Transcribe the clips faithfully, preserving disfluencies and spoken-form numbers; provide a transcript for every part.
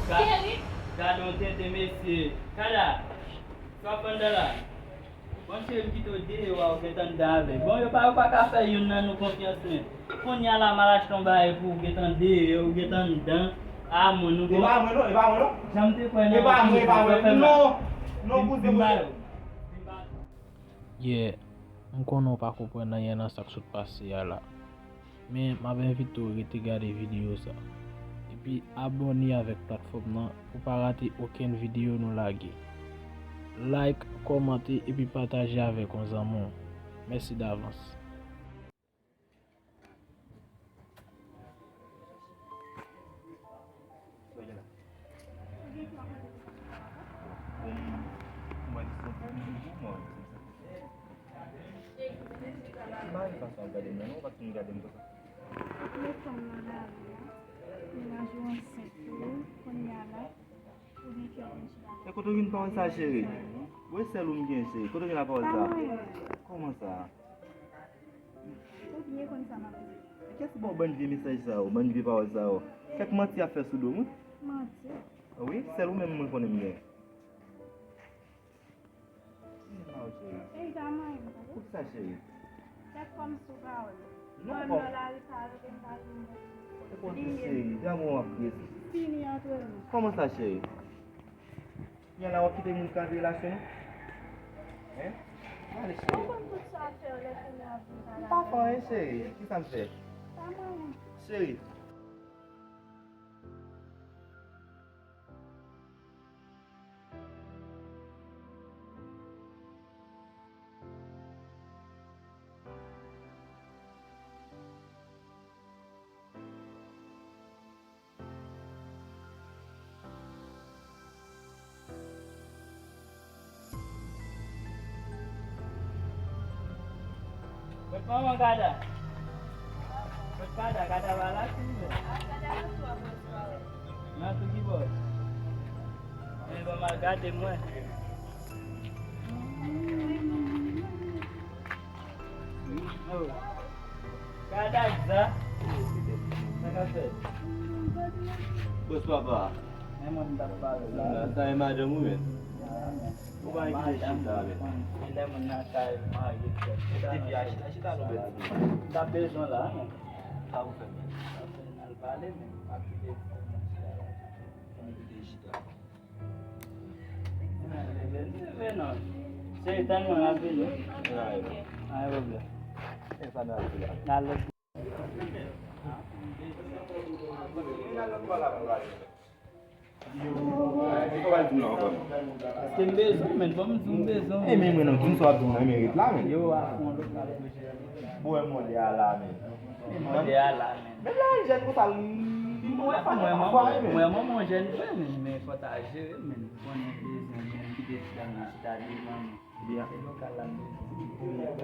Cheri. Gade yon tenten mesye. Kada, sa w ap fè anndan la? Bon, cheri, m kite w deyò a, ou gentan anndan avè l. Bon, yo pa, yo pa ka fè youn nan nou konfyans, men. Kounye a la, m al achte yon bagay pou ou, gentan deyò, ou gentan anndan. A, moun, nou... E pa mwen non, e pa mwen non. Jan m te kwè nan... E pa mwen, e pa mwen. Non, non, kouzen, kouzen. Yeah, m konnen w pa konprann anyen nan sa k sot pase a la. Men, m ap envite w rete gade videyo sa. Epi abòne avèk platfòm nan pou w pa rate okenn videyo nou lage. Like, kòmante epi pataje avèk yon zanmi w. Mèsi davans. Mari fason ap gade m nan, non, ou pa t konn gade m konsa. Met fanm nan lari a, menaj ou ansent tou, kounye a la, ou gen kè pou chita. E kote w vin pawòl sa, cheri? Ou e sèl ou m gen, cheri. Kote w vin ak pawòl sa? Pa mwen. Kòman sa? Ou byen konn sa m ap di. Kiyès ki ba w bann vye mesaj sa yo, bann vye pawòl sa yo? Kèk manti y ap fè sou do m, wi. Manti? Wi, sèl ou menm mwen konnen m gen. Ey, ta manyen m, tande. Poukisa, cheri? Kèk fanm sou pawòl. Non, mwen nan lari sa, yo te pale m. Se konn cheri, damou an plis. Fini antre nou. Kòman sa, cheri? Kounye a la w ap kite moun kraze relasyon nou? Hein? Ale, cheri. Ou konn tout sa fè w lè kounye a pou m pa la. M pa fè anyen, cheri. Kisa m fè? Pa manyen. Cheri. Kot manman Kada? Kot Kada? Kada pa la, silvouplè? Nan sou ki bò? Men ban m al gade mwen. Oh. Kada sa? Sa k ap fèt? Bòs papa. Men mwen m t ap pale la. Sa e madanm ou menm? Ou pa gen kite chita, men. Gen lè moun nan kay marye, chita, chita, chita nou bèt. M t ap bezwen la, men. Sa ou fè, men? Sa fè n al pale, men m ap kite chita la. Kite chita. Men non. Cheri, tann mwen, m ap vini. Pa gen pwoblèm. E sa n ap di la. N al lòt. Èske m bezwen, men? Ban m di w m bezwen. E men mwen, non, di m sa w ap di m nan, men ret la, men. Yo, a fon, lòt la. Bon, e mòde a la, men. E mòde a la, men. Men la, jèn konsa, li mwen pa nan fwa, men. Mwen, mwen, mwen jèn vre, men, men fò ta jere, men. Konnen bezwen, men, kite ti dam nan chita devan, men. Byen. Se lokal la, m bezwen.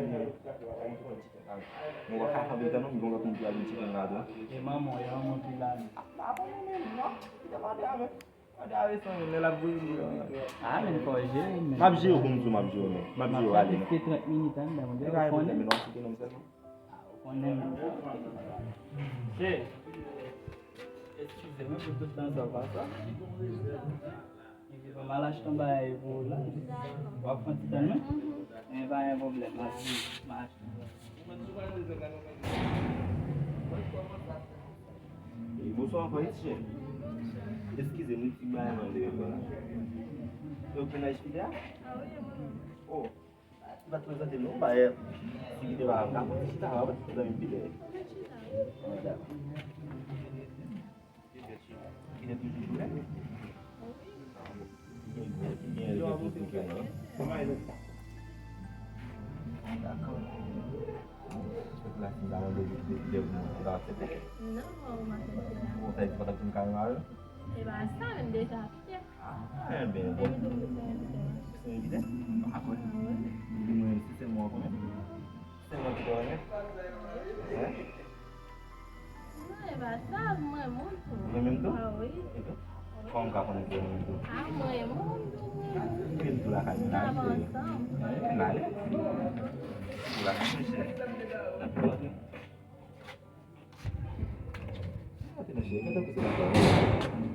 Mwen pa ka fè bezwen non, m gen lòt moun ki al vin chita la tou. E manman, e manman ki la. A, pa konnen menm, non. Kite mande avè. Mande avè san menm, lè l ap voye m. A, men fò jere, men. M ap jere w, pou m di w, m ap jere w, men. M ap jere w, ale, non. Rete trant minit anndan, men. E pa gen pwoblèm, men non, site non m sèlman. A, ou konnen, men. Che, eskize mwen pou tout tan sa w pase. Epi ban m al achte yon bagay pou ou la. W ap fè yon ti tann mwen? Men pa gen pwoblèm, m ap vini, m ap achte yon bagay. E bonswa ankò, wi, chè. Eskize m, wi, ti bagay mwen te fè la. E ou ki menaj Fidè a? Oh. Li pa t prezante m non, m pa wè si Fidè pa ka fè yon ti chita, pa wè, zanmi m Fidè. Li te toujou jounen? Li gen gwo, li gen rezon pou l jounen, wi. Dakò. Epi la, si m ta mande w de, de, de, ou ta aksepte? Non, mwen, ou pa aksepte la. Ou sa di, pa t ap di m kareman avè l? E pa sa, men m deja fè. Ah, enben, bon. Epi tou, m te fè envite. Se envite? M pa konn. Ah, wi. Epi mwen, si se mwen, ou konnen? Se mwen ki te renmen. Hein? Non, e pa sa, mwen moun tou. Mwen menm tou? Ah wi. E tou? Kòman m ka konnen ke mwen menm tou? Ah, mwen moun tou, mwen. Vin tou lakay mwen la, cheri. N ap ansanm. N ale. Tou lakay mwen, cheri. N ap vin antre. N ap vin antre, cheri. Mwen tankou se lakay mwen.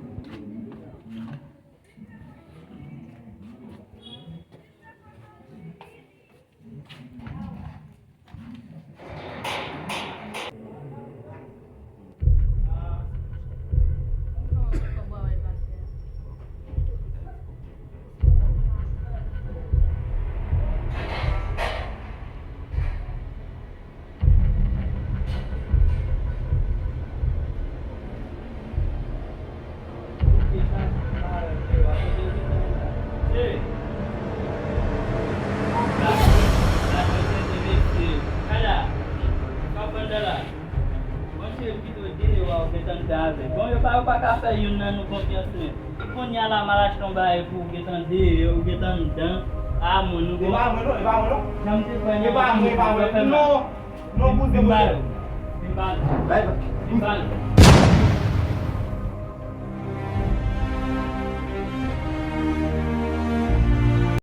Bon, yo pa, yo pa ka fè youn nan nou konfyans, men. Kounye a la, m al achte yon bagay pou ou gentan deyò, ou gentan anndan. A, moun, nou... E pa mwen, non, e pa mwen, non. Jan m te kwè nan... E pa mwen, e pa mwen. Non, non, kouzen, kouzen. Vin ba nou. Vin ba nou. Vin ba nou.